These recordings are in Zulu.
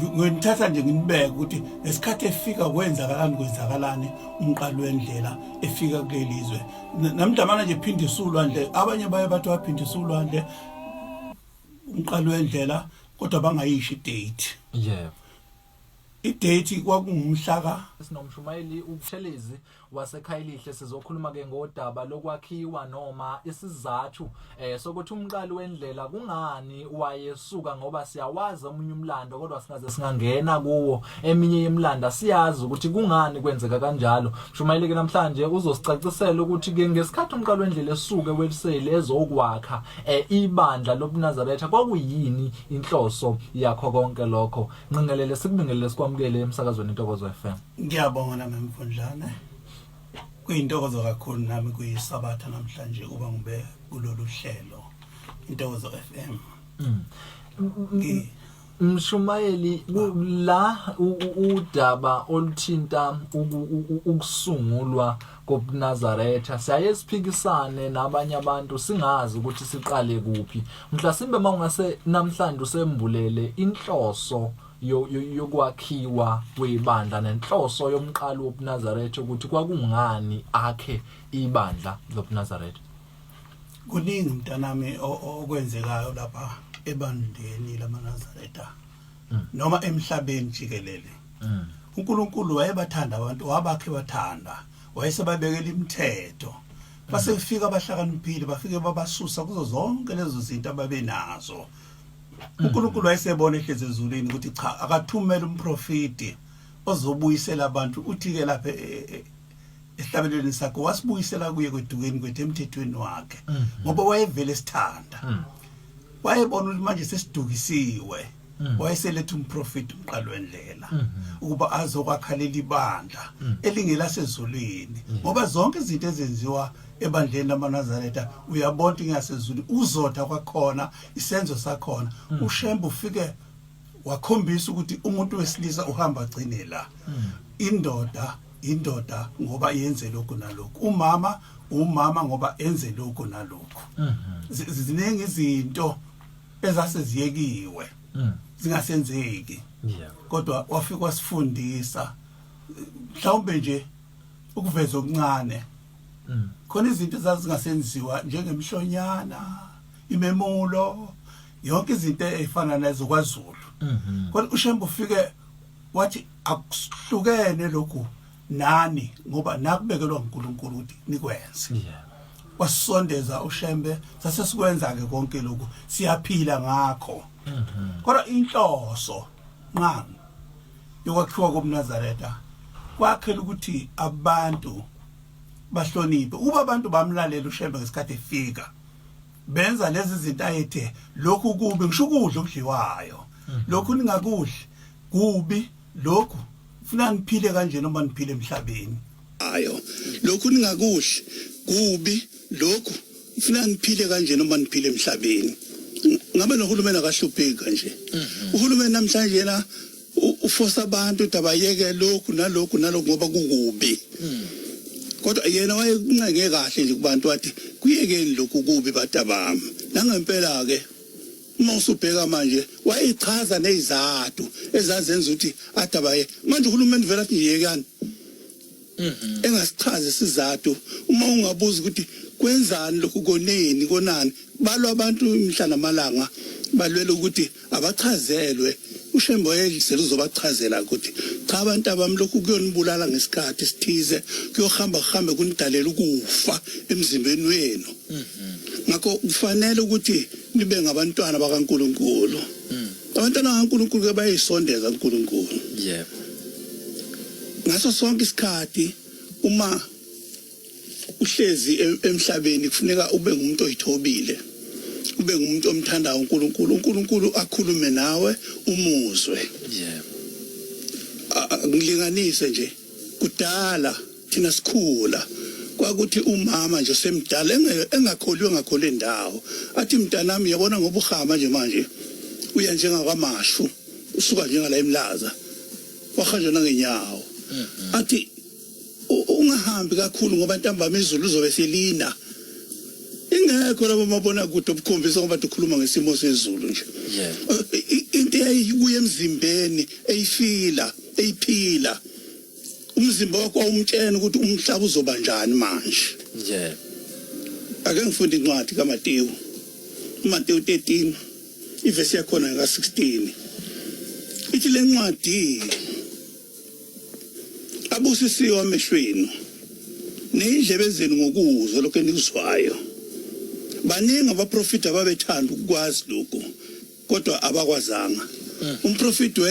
Ngithatha nje nginibeke ukuthi ngesikhathi efika kwenzakalani, kwenzakalani umqali wendlela efika kuleli zwe. Namdlamana nje phindisa ulwandle, abanye baye bathi waphindisa ulwandle umqali wendlela, kodwa bangayisho idate. Yebo. Idate kwakungumhla ka Sinomshumayeli uButhelezi waseKhayelihle, sizokhuluma ke ngodaba lokwakhiwa noma isizathu sokuthi umqali wendlela kungani wayesuka, ngoba siyawazi omunye umlando kodwa singaze singangena kuwo eminye yemilando siyazi ukuthi kungani kwenzeka kanjalo. Mshumayeli ke namhlanje uzosicacisela ukuthi ke ngesikhathi umqali wendlela esuke weliseli ezokwakha ibandla lobuNazaretha kwakuyini inhloso yakho konke lokho. Nqingelele, sikubingelele, sikwamukele emsakazweni Intokozo FM. Ngiyabonga nami Mfundlane. Kuyintokozo kakhulu nami kuyisabatha namhlanje kuba ngibe kulolu hlelo Intokozo FM. Mshumayeli, la udaba oluthinta ukusungulwa kobuNazaretha siyaye siphikisane nabanye abantu singazi ukuthi siqale kuphi. Mhlasimbe mawungase namhlanje usembulele inhloso yokwakhiwa kwebandla nenhloso yomqali wobuNazaretha ukuthi kwakungani akhe ibandla lobuNazaretha. Kuningi mntanami okwenzekayo lapha ebandleni lamaNazaretha noma emhlabeni jikelele. uNkulunkulu wayebathanda abantu, wabakhe bathanda, wayesebabekela imithetho. Base kufika abahlakaniphile bafike babasusa kuzo zonke lezo zinto ababenazo. uNkulunkulu wayesebona ehlezi ezulwini ukuthi cha, akathumele umprofiti ozobuyisela abantu. Uthi ke lapha esihlabelweni sakhe wasibuyisela kuye kwedukeni kwethu emthethweni wakhe, ngoba wayevele sithanda, wayebona ukuthi manje sesidukisiwe. Wayeseletha umprofeti umqali wendlela ukuba azokwakha leli bandla elingelasezulwini, ngoba zonke izinto ezenziwa ebandleni lamaNazaretha uyabona ukuthi ngasezulwini uzotha kwakhona isenzo sakhona. uShembe ufike wakhombisa ukuthi umuntu wesilisa uhamba agcine la, indoda indoda ngoba yenze lokhu nalokhu, umama umama ngoba enze lokhu nalokhu. Ziningi izinto ezase ziyekiwe zingasenzeki, kodwa wafika wasifundisa. Mhlawumbe nje ukuveza okuncane, khona izinto ezazingasenziwa njengemhlonyana, imemulo, yonke izinto ezifana nazo kwaZulu, kodwa uShembe ufike wathi akuhlukene lokhu nani, ngoba nakubekelwa uNkulunkulu ukuthi nikwenze. Wasondeza uShembe, sase sikwenza ke konke lokhu, siyaphila ngakho. Kodwa inhloso nqangi yokwakhiwa kobuNazaretha kwakhela ukuthi abantu bahloniphe. Uba abantu bamlalela uShembe ngesikhathi efika, benza lezi zinto ayethe lokhu kubi, ngisho ukudla okudliwayo, lokhu ningakudli kubi, lokhu funa niphile kanje noma niphile emhlabeni ayo, lokhu ningakudli kubi, lokhu funa niphile kanje noma niphile emhlabeni. Ngabe nohulumeni akahlupheki kanje. Uhulumeni namhlanje yena ufosa abantu ukuthi abayeke lokhu nalokhu nalokhu ngoba kukubi, kodwa yena wayekuncenge kahle nje kubantu, wathi kuyekeni lokhu kubi batabami. Nangempela ke uma usubheka manje wayechaza nezizathu ezazenza ukuthi adabaye. Manje uhulumeni vele athi nje yekani, engasichazi isizathu. Uma ungabuza ukuthi kwenzani lokhu, koneni konani, balwa abantu imihla namalanga, balwela ukuthi abachazelwe. uShembe wayedlisela uzobachazela ukuthi cha, abantu abami, lokhu kuyonibulala ngesikhathi esithize, kuyohamba kuhambe kunidalela ukufa emzimbeni wenu, ngakho kufanele ukuthi nibe ngabantwana bakaNkulunkulu. Abantwana bakaNkulunkulu ke bayisondeza kuNkulunkulu ngaso sonke isikhathi. Uma uhlezi emhlabeni kufuneka ube ngumuntu oyithobile, ube ngumuntu omthandayo uNkulunkulu, uNkulunkulu akhulume nawe umuzwe. Ngilinganise nje, kudala thina sikhula kwakuthi umama nje semdala engakholiwe, engakholi indawo, athi mntanami, yabona ngoba uhamba nje manje uya njengakwaMashu, usuka njengala eMlaza wahanjwa nangenyawo, athi ungahambi kakhulu ngoba ntambama izulu lizobe selina. Ingekho Babengekho labo mabonakude obukhombisa ngoba ukhuluma ngesimo sezulu nje. Into eyayikuye emzimbeni eyifila, eyiphila. Umzimba wakho wawumtshena ukuthi umhlaba uzoba njani manje. Ake ngifunde incwadi kaMateyu. uMateyu 13 ivesi yakhona ka-16. Ithi le ncwadi abusisiwe amehlo enu neyindlebe zenu ngokuzwa lokho enikuzwayo. Baningi abaprofiti ababethanda ukukwazi lokhu kodwa abakwazanga. Umprofiti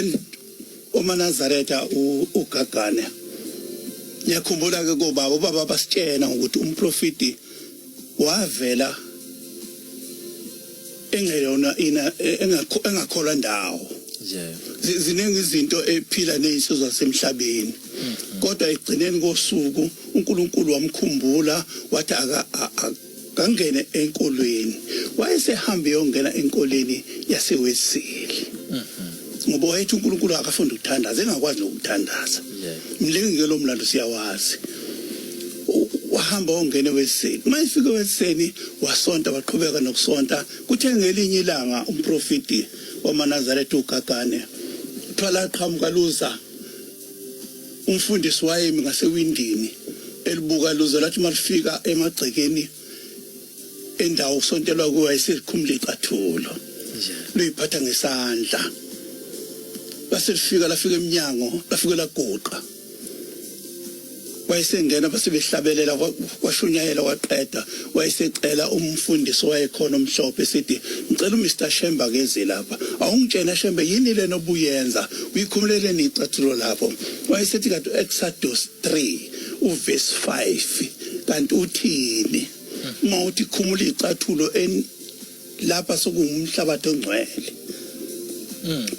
wamaNazaretha uGagane, ngiyakhumbula ke kobaba, ubaba basitshena ukuthi umprofiti wavela engeyona ina engakholwa ndawo. Ziningi izinto ephila nezinsizwa zasemhlabeni, kodwa ekugcineni kosuku uNkulunkulu wamkhumbula wathi akangene enkolweni. Wayesehamba yongena enkolweni yaseWeseli, ngoba wayethi uNkulunkulu akafunde ukuthandaza, engakwazi nokuthandaza. Mlingi ke lo mlando siyawazi. Wahamba wongena eWeseli. Uma efika eWeseli wasonta, waqhubeka nokusonta. Kuthe ngelinye ilanga umprofiti wamaNazaretha uGagane kuthiwa laqhamuka luza umfundisi wayemi ngasewindini elibuka luza, lathi malifika emagcekeni endawo kusontelwa kuyo wayeselikhumula icathulo luyiphatha ngesandla. Base lifika lafika eminyango, lafike laguqa, wayesengena, base behlabelela, kwashunyayela waqeda. Wayesecela umfundisi owayekhona omhlophe esithi, ngicela uMr Shembe akeze lapha, awungitshena Shembe yini lena obuyenza, uyikhumuleleni icathulo lapho? Wayesethi kanti Exodus 3 uverse 5 kanti uthini uma uthi khumula icathulo lapha sokungumhlabathi ongcwele?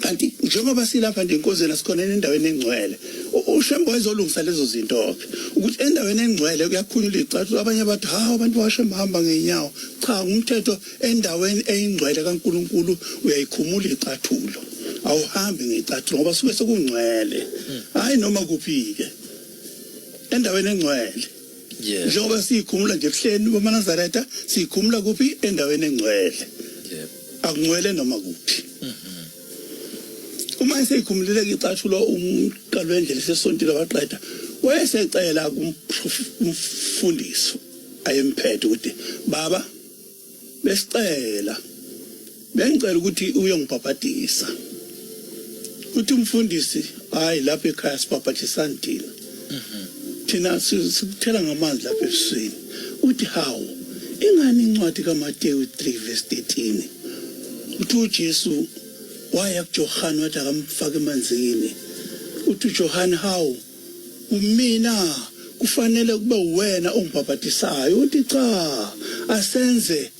Kanti njengoba silapha nje enkonzweni asikhona endaweni engcwele. UShembe wayezolungisa lezo zinto ke ukuthi endaweni engcwele kuyakhulunywa icathulo. Abanye bathi hawu abantu baShembe hamba ngenyawo. Cha, umthetho endaweni eyingcwele kaNkuluNkulu uyayikhumula icathulo, awuhambi ngecathulo ngoba suke sekungcwele. Hayi noma kuphi ke endaweni engcwele. Njengoba siyikhumula nje ebuhleni bamaNazaretha, siyikhumula kuphi? Endaweni engcwele. Akungcwele noma kuphi. Uma eseyikhumulile icathulo umqalo wendlela esesontile waqeda, wayesecela kumfundisi ayemphethe ukuthi baba besicela bengicela ukuthi uyongibhabhadisa. Uthi umfundisi, hayi lapha ekhaya sibhabhadisani thina, thina sikuthela ngamanzi lapha ebusweni. Uthi hawu, ingani incwadi kaMateyu 3 verse 13 uthi uJesu waya kuJohane wathi akamfake emanzini. Uthi uJohane, hawu umina kufanele kube uwena ongibhabhadisayo. Uthi cha, asenze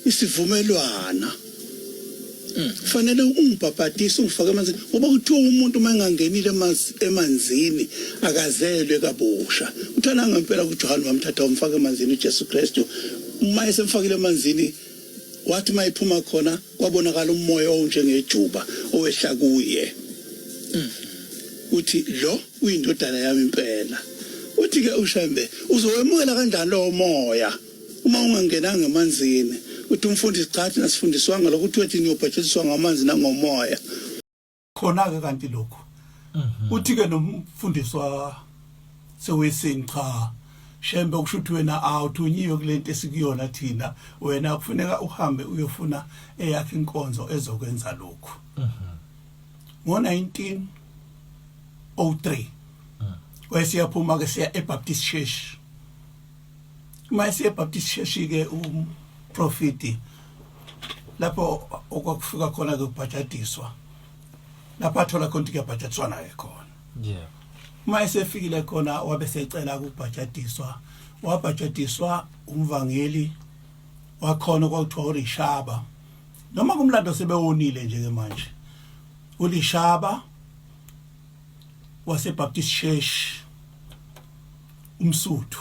isivumelwana, kufanele ungibhabhadise ungifake emanzini, ngoba kuthiwa umuntu uma engangenile emanzini akazelwe kabusha. Kuthiwa nangempela kuJohane wamthatha wamfaka emanzini uJesu Kristu. Uma esemfakile emanzini, wathi uma ephuma khona kwabonakala umoya owunjengejuba owehla kuye, uthi lo uyindodana yami impela. Uthi ke uShembe, uzowemukela kanjani lowo moya uma ungangenanga emanzini? Uthi umfundisi, cha thina sifundiswanga lokho, uthi wethi niyobhajatiswa ngamanzi nangomoya. Khona ke kanti lokhu uthi ke nomfundisi sewesini, cha Shembe kusho ukuthi wena awuthunyiwe kulento esikuyona thina, wena kufuneka uhambe uyofuna eyakhe inkonzo ezokwenza lokhu. Ngo-1903 wayesiyaphuma ke siya eBaptist Church. Uma esiya eBaptist Church ke umprofiti lapho okwakufika khona ke kubhajadiswa, lapho athola khona ukuthi kuyabhajadiswa naye khona. Uma esefikile khona wabe secela ukubhajadiswa, wabhajadiswa umvangeli wakhona kwakuthiwa uRishaba, noma kumlando sebewonile nje ke manje, uLishaba waseBaptist Church umSuthu.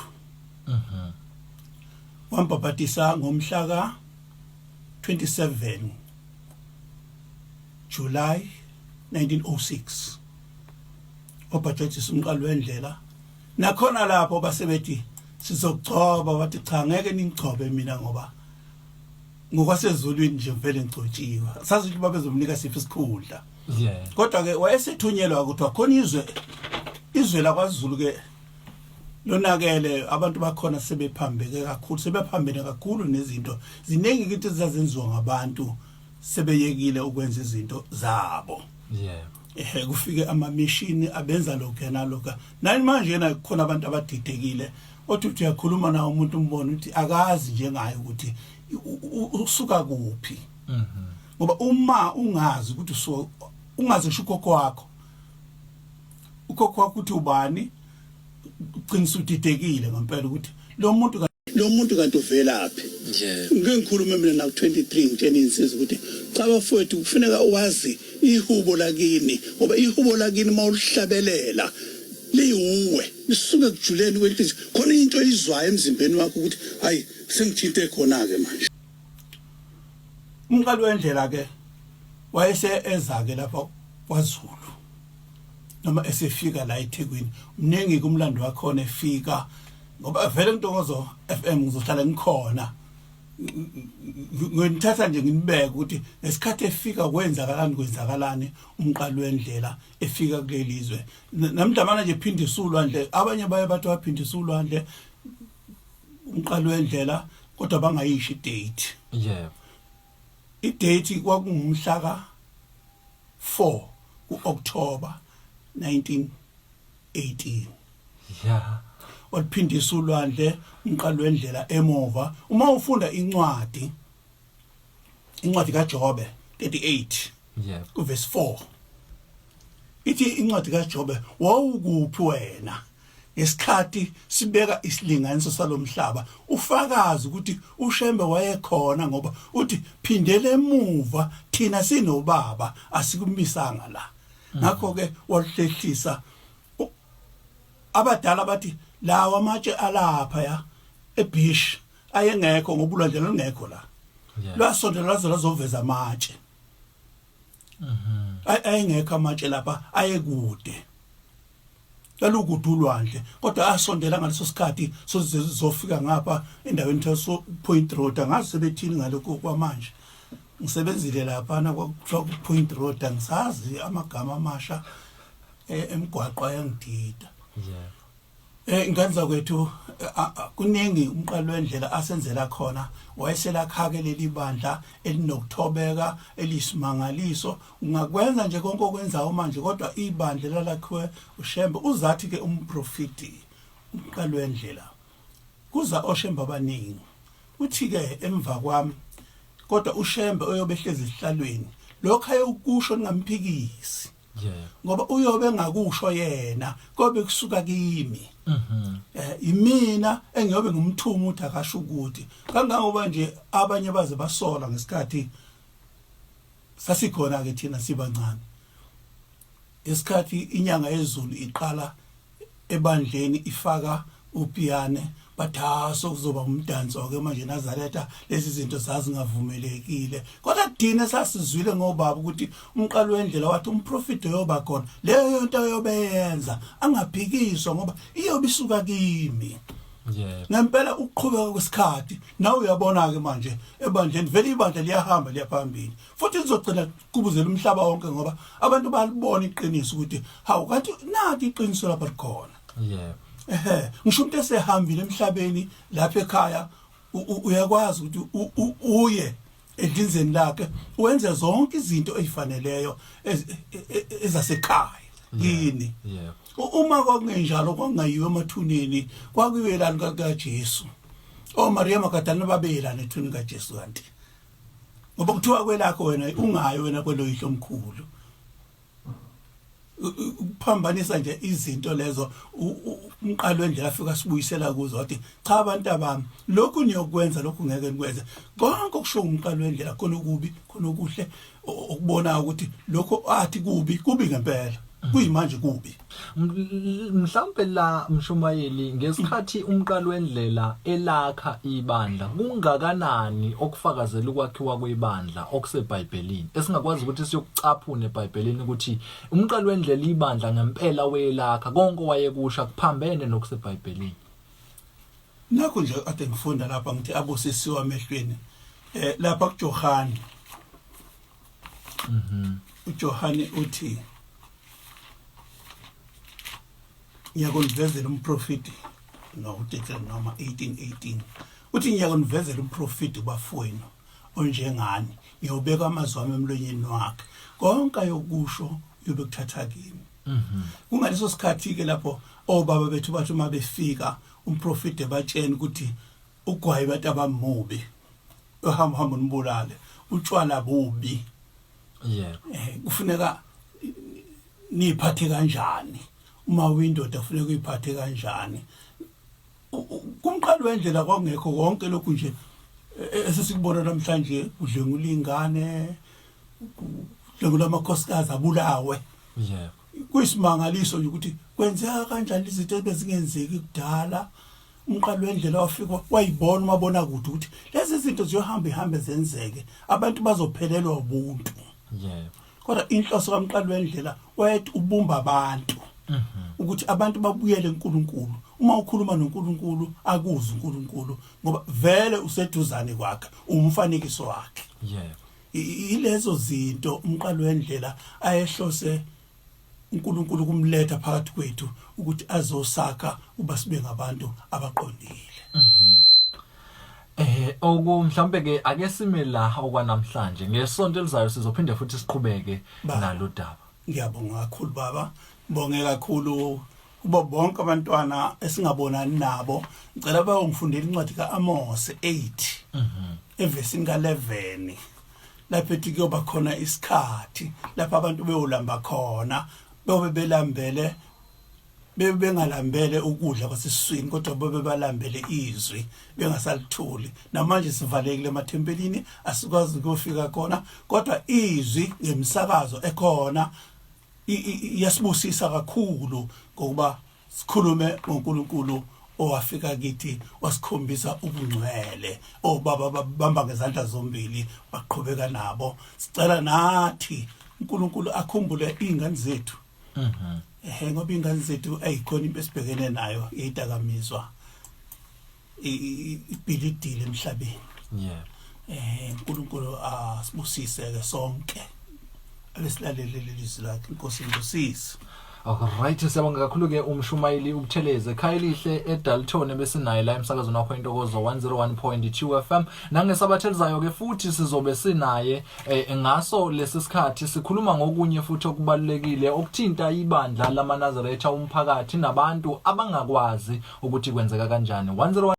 Wambhabhatisa ngomhla ka 27 July 1906, wabhajadisa umqali wendlela. Nakhona lapho basebethi sizokugcoba, wathi cha ngeke ningigcobe mina ngoba Ngokwasezulwini nje vele ngigcotshiwe, sazi ukuthi babezomnika siphi isikhundla. Yeah. Kodwa ke wayesethunyelwa ukuthi khona izwe lakwaZulu ke lonakele, abantu bakhona sebephambeke kakhulu, sebephambene kakhulu nezinto ziningi ukuthi ezazenziwa ngabantu, sebeyekile ukwenza izinto zabo. Yeah. Kufike amamishini abenza lokho nalokho. Nani manje na kukhona abantu abadidekile, othi uthi uyakhuluma nawo umuntu umbone ukuthi akazi njengaye ukuthi usuka kuphi. Ngoba uma ungazi ukuthi ungazi ngisho ukhokho wakho, ukhokho wakho uthi ubani, ugcina udidekile ngempela ukuthi lo muntu kanti uvelaphi. Ngike ngikhulume mina na 23 ngitshena insizwa ukuthi cha bafowethu, kufuneka wazi ihubo lakini, ngoba ihubo lakini mawulihlabelela liwuwe lisuke kujuleni kwenhliziyo, khona into oyizwayo emzimbeni wakho ukuthi hayi sengithinte khona ke manje. Umqali wendlela ke wayese eza ke lapha kwaZulu, noma esefika la eThekwini, mningi kumlando wakhona efika, ngoba vele Ntokozo FM ngizohlala ngikhona, ngithatha nje nginibeke ukuthi ngesikhathi efika kwenzakalani, kwenzakalani umqali wendlela efika kuleli zwe. Namhlanje nje phindisa ulwandle, abanye baye bathi waphindisa ulwandle umqali wendlela, kodwa bangayisho idate. Yeah. Idate kwakungumhla ka 4 kuOctober 1918. Yeah. Waliphindisa ulwandle umqali wendlela emuva. Uma ufunda incwadi kaJobe 38, Yeah. kuverse 4, ithi incwadi kaJobe, wawukuphi wena ngesikhathi sibeka isilinganiso salomhlaba? Ufakazi ukuthi uShembe wayekhona, ngoba uthi phindele emuva, thina sinobaba asikumisanga la. Ngakho ke walihlehlisa. Abadala bathi lawa amatshe alapha ya ebeach ayengekho ngoba ulwandle lungekho la. Lwasondela laze lazoveza amatshe. Ayengekho amatshe lapha, ayekude, lalukude ulwandle, kodwa asondela ngaleso sikhathi sozofika ngapha endaweni ethiwa Point Road. Angazi sebethini ngalokho kwamanje, ngisebenzile lapha na kwakuthiwa Point Road, angisazi amagama amasha emgwaqo ayangidida. Yeah. Ingane zakwethu, kuningi umqali wendlela asenzela khona. Wayeselakhake leli bandla elinokuthobeka eliyisimangaliso. Ungakwenza nje konke okwenzayo manje, kodwa ibandla lalakhiwe uShembe. Uzathi ke umprofiti umqali wendlela, kuza oShembe abaningi, uthi ke emva kwami, kodwa uShembe oyobe ehlezi esihlalweni, lokho ayokusho ningamphikisi. Yeah. Ngoba uyobe engakusho yena, kobe kusuka kimi. Imina engiyobe ngumthuma ukuthi akasho ukuthi, kangangoba nje abanye baze basola ngesikhathi sasikhona ke thina sibancane, isikhathi inyanga yezulu iqala ebandleni ifaka upiyane, bathi ha sokuzoba umdanso ke manje Nazaretha, lezi zinto zazingavumelekile. Kodwa thina sasizwile ngobaba ukuthi umqali wendlela wathi umprofeti oyoba khona, leyo nto ayobe yenza angaphikiswa ngoba iyobe isuka kimi. Yeah. Ngempela ukuqhubeka kwesikhathi nawe uyabona ke manje ebandleni vele ibandla liyahamba liyaphambili, futhi lizogcina kubuzela umhlaba wonke, ngoba abantu balibona iqiniso ukuthi hawu kanti nathi iqiniso lapha likhona. Yeah. Ngisho umuntu esehambile emhlabeni lapha ekhaya uyakwazi ukuthi uye edlinzeni lakhe wenze zonke izinto ezifaneleyo ezasekhaya kini. Yeah. Uma kwakungenjalo kwakungayiwe emathuneni, kwakuyelani kaJesu. OMaria Magdalena babeyelana ethuneni kaJesu kanti, ngoba kuthiwa kwelakho wena ungayi wena kweloyihlo omkhulu. Ukuphambanisa nje izinto lezo, umqali wendlela afika sibuyisela kuzo, wathi cha abantu abami, lokhu niyokwenza, lokhu ngeke nikwenze. Konke okusho umqali wendlela khona okubi khona okuhle, okubona ukuthi lokho athi kubi kubi ngempela, kuyimanje kubi. Mhlawumbe la mshumayeli, ngesikhathi umqali wendlela elakha ibandla, kungakanani okufakazela ukwakhiwa kwebandla okuseBhayibhelini esingakwazi ukuthi siyokucaphuna eBhayibhelini ukuthi umqali wendlela ibandla ngempela welakha, konke wayekusha kuphambene nokuseBhayibhelini? Nakho nje kade ngifunda lapha ngithi abusisiwe amehlweni Lapha kuJohane. uJohane uthi ngiyakunivezela umprofiti, no, uDeuteronoma 18:18 uthi ngiyakunivezela umprofiti kubafowenu onjengani, ngiyobeka amazwi ami emlonyeni wakhe, konke ayokusho uyobe kuthatha kimi. Kungaleso sikhathi ke lapho obaba bethu bathi uma befika umprofiti ebatshena ukuthi ugwayi bathi abamubi, uhamba hamba unibulale, utshwala bubi. Kufuneka niphathe kanjani uma uyindoda, kufuneka uyiphathe kanjani. Kumqali wendlela kwakungekho konke lokhu nje esesikubona namhlanje, kudlwengula ingane, kudlwengula amakhosikazi, abulawe. Kuyisimangaliso nje ukuthi kwenzeka kanjani izinto ebezingenzeki kudala. Umqali wendlela wafika wayibona umabona kude ukuthi lezi zinto ziyohamba ihambe zenzeke, abantu bazophelelwa ubuntu. Kodwa inhloso kamqali wendlela wayethi ubumba abantu, ukuthi abantu babuyele kuNkulunkulu. Uma ukhuluma noNkulunkulu akuze uNkulunkulu, ngoba vele useduzane kwakhe, umfanekiso wakhe. Ilezo zinto umqali wendlela ayehlose uNkulunkulu kumletha phakathi kwethu ukuthi azosakha uba sibe ngabantu abaqondile. Oku mhlambe ke ake sime la okwanamhlanje, ngesonto elizayo sizophinde futhi siqhubeke nalo daba. Ngiyabonga kakhulu baba, ngibonge kakhulu kubo bonke abantwana esingabonani nabo. Ngicela bayongifundela incwadi kaAmos 8 evesini ka11, lapho ethi kuyoba khona isikhathi lapho abantu beyolamba khona, beyobe belambele, bebe bengalambele ukudla kwasesiswini, kodwa bebe balambele izwi bengasalitholi. Namanje sivalekile emathempelini, asikwazi ukuyofika khona, kodwa izwi ngemsakazo ekhona iyasibusisa kakhulu, ngokuba sikhulume ngoNkulunkulu owafika kithi wasikhombisa ubungcwele. Obaba babamba ngezandla zombili baqhubeka nabo. Sicela nathi uNkulunkulu akhumbule izingane zethu. Ngoba ingane zethu ayikhona into esibhekene nayo yedakamizwa ibhilidile emhlabeni. uNkulunkulu asibusise ke sonke abesilalele lelizwi lakhe. Inkosi ibusise. Alright, siyabonga kakhulu ke umshumayeli uButhelezi eKhayelihle eDalton ebesinaye la emsakazweni wakho Intokozo 101.2 FM. Nangesabatha elizayo ke futhi sizobe sinaye ngaso lesi sikhathi sikhuluma ngokunye futhi okubalulekile okuthinta ibandla lamaNazaretha, umphakathi nabantu abangakwazi ukuthi kwenzeka kanjani. 101.